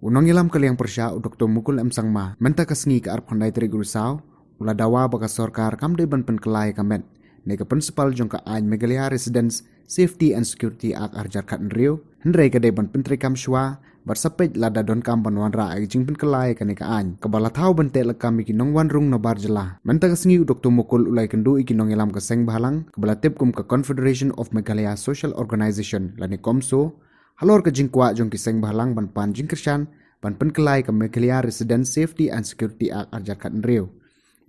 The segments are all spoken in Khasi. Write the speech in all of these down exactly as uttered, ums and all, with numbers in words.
U nongïalam ka liang pyrshah u Doktor Mukul M Sangma, mynta ka sngi ka arphew khyndai tarik u Risaw, u la dawa ba ka sorkar kam dei ban pynkylla ïa ka met ne ka principle jong ka aiñ Meghalaya Residents Safety and Security Act arhajar khathynriew, hynrei ka dei ban pyntreikam shuwa bad sa peit lada donkam ban wanrah ïa ka jingpynkylla ïa kane ka aiñ, kaba la thaw ban teh lakam ïa ki nongwan rung nabar jylla. Mynta ka sngi u Doktor Mukul u la ïakynduh ïa ki nongïalam ka seng bhalang kaba la tip kum ka Confederation of Meghalaya Social Organisation lane CoMSO, halor ka jingkwah jong ki seng bhalang ban pan jingkyrshan ban pynkylla ïa ka Meghalaya Resident Safety and Security Act arhajar khathynriew,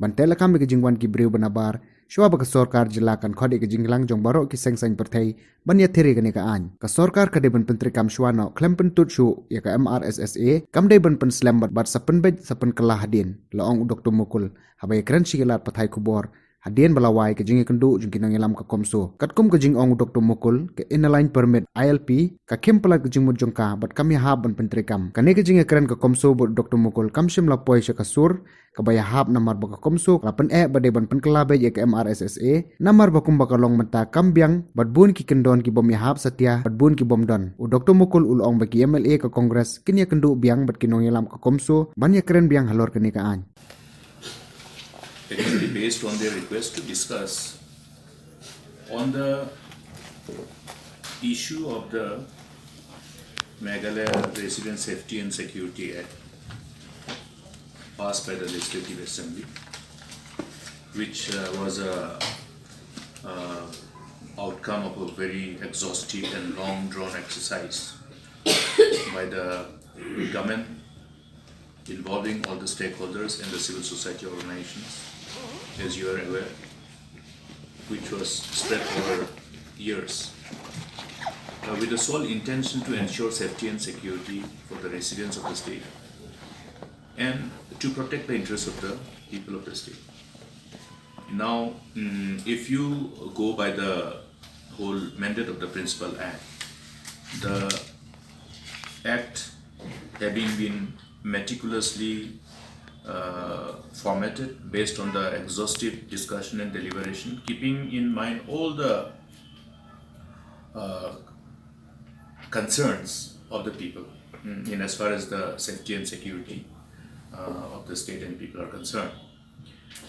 ban teh lakam ïa ka jingwan ki briew ba nabar, shuwa ba ka sorkar jylla kan khot ïa ka jingïalang jong baroh ki seng saiñ pyrthei ban ïathir ïa kane ka aiñ. Ka sorkar ka dei ban pyntreikam shuwa noh, khlem pyntud shuh ïa ka M R S S A, kam dei ban pynslem bad, bad sa pynbeit sa pynkylla hadien, la ong u Doktor Mukul haba ïakren sha ki lad pathai khubor hadien ba la wai ka jingïakynduh jong ki nongïalam ka CoMSO. Katkum ka jingong u Doktor Mukul, ka Inner Line Permit, I L P, ka khim palat ka jingmut jong ka bad kam ïahap ban pyntreikam. Kane ka jingïakren ka CoMSO bad u Doktor Mukul kam shym la poi sha ka sur kaba ïahap, namar ba ka CoMSO ka la pyneh ba dei ban pynkylla beit ïa ka M R S S A, namar ba kumba ka long mynta kam biang bad bun ki kyndon ki bym ïahap satia bad bun ki bym don. U Doktor Mukul u la ong ba ki M L A ka Congress kin ïakynduh biang bad ki nongïalam ka CoMSO ban ïakren biang halor kane ka aiñ. It will be based on their request to discuss on the issue of the Meghalaya Resident Safety and Security Act, passed by the Legislative Assembly, which, uh, was a, uh, outcome of a very exhaustive and long drawn exercise by the government, involving all the stakeholders and the civil society organizations, as you are aware, which was spread over years, uh, with the sole intention to ensure safety and security for the residents of the state and to protect the interests of the people of the state. Now, mm, if you go by the whole mandate of the Principal Act, the Act having been meticulously, uh, formatted based on the exhaustive discussion and deliberation, keeping in mind all the, uh, concerns of the people, mm, in as far as the safety and security, uh, of the state and people are concerned.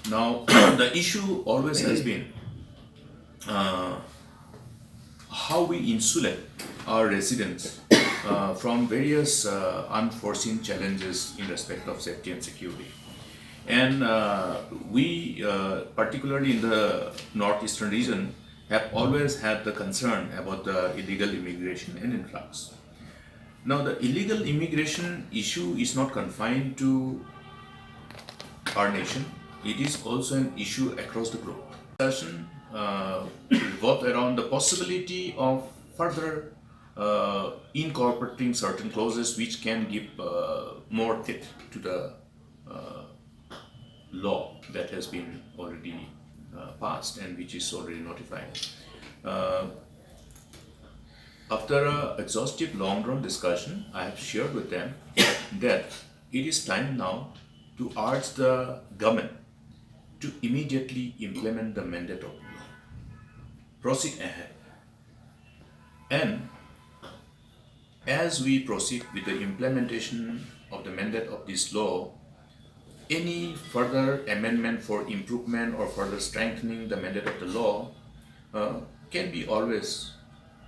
Now, the issue always has been, uh, how we insulate our residents, uh, from various, uh, unforeseen challenges in respect of safety and security. And, uh, we, uh, particularly in the northeastern region, have always had the concern about the illegal immigration and influx. Now, the illegal immigration issue is not confined to our nation. It is also an issue across the globe. Discussion, uh, revolved around the possibility of further, uh, incorporating certain clauses which can give, uh, more teeth to the, uh, law that has been already, uh, passed and which is already notified. Uh, after a exhaustive, long-drawn discussion, I have shared with them that it is time now to urge the government to immediately implement the mandate of the law. Proceed ahead. And as we proceed with the implementation of the mandate of this law, any further amendment for improvement or further strengthening the mandate of the law, uh, can be always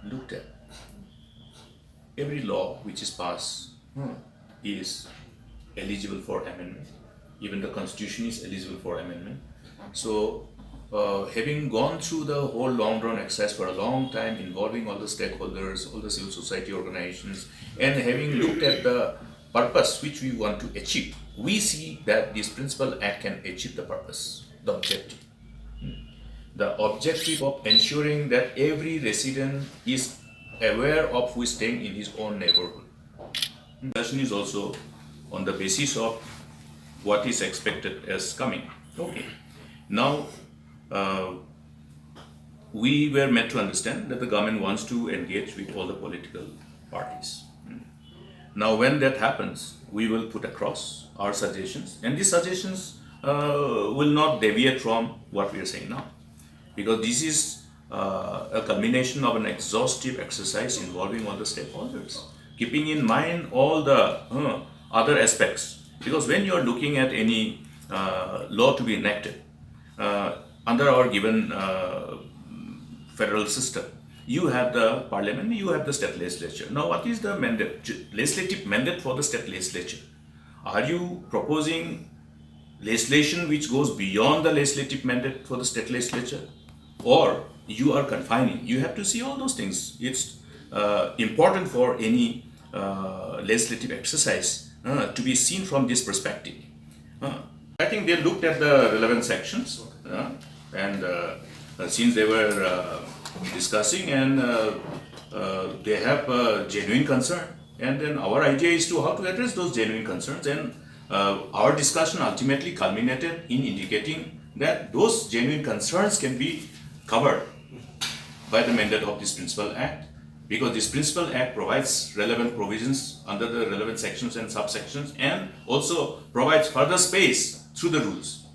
looked at. Every law which is passed, hmm, is eligible for amendment. Even the constitution is eligible for amendment. So, uh, having gone through the whole long drawn exercise for a long time, involving all the stakeholders, all the civil society organizations, and having looked at the purpose which we want to achieve, we see that this Principal Act can achieve the purpose, the objective. The objective of ensuring that every resident is aware of who is staying in his own neighborhood. Discussion is also on the basis of what is expected as coming. Okay. Now, uh, we were made to understand that the government wants to engage with all the political parties. Now, when that happens, we will put across our suggestions, and these suggestions, uh, will not deviate from what we are saying now, because this is, uh, a culmination of an exhaustive exercise involving all the stakeholders. keeping in mind all the uh, other aspects. Because when you are looking at any uh, law to be enacted uh, under our given uh, federal system, you have the parliament, you have the state legislature. Now, what is the mandate, legislative mandate for the state legislature? Are you proposing legislation which goes beyond the legislative mandate for the state legislature, or you are confining? You have to see all those things. It's uh, important for any uh, legislative exercise uh, to be seen from this perspective. Uh, I think they looked at the relevant sections, uh, and uh, uh, since they were uh, discussing, and uh, uh, they have a genuine concern, and then our idea is to how to address those genuine concerns, and uh, our discussion ultimately culminated in indicating that those genuine concerns can be covered by the mandate of this Principal Act, because this Principal Act provides relevant provisions under the relevant sections and subsections, and also provides further space through the rules.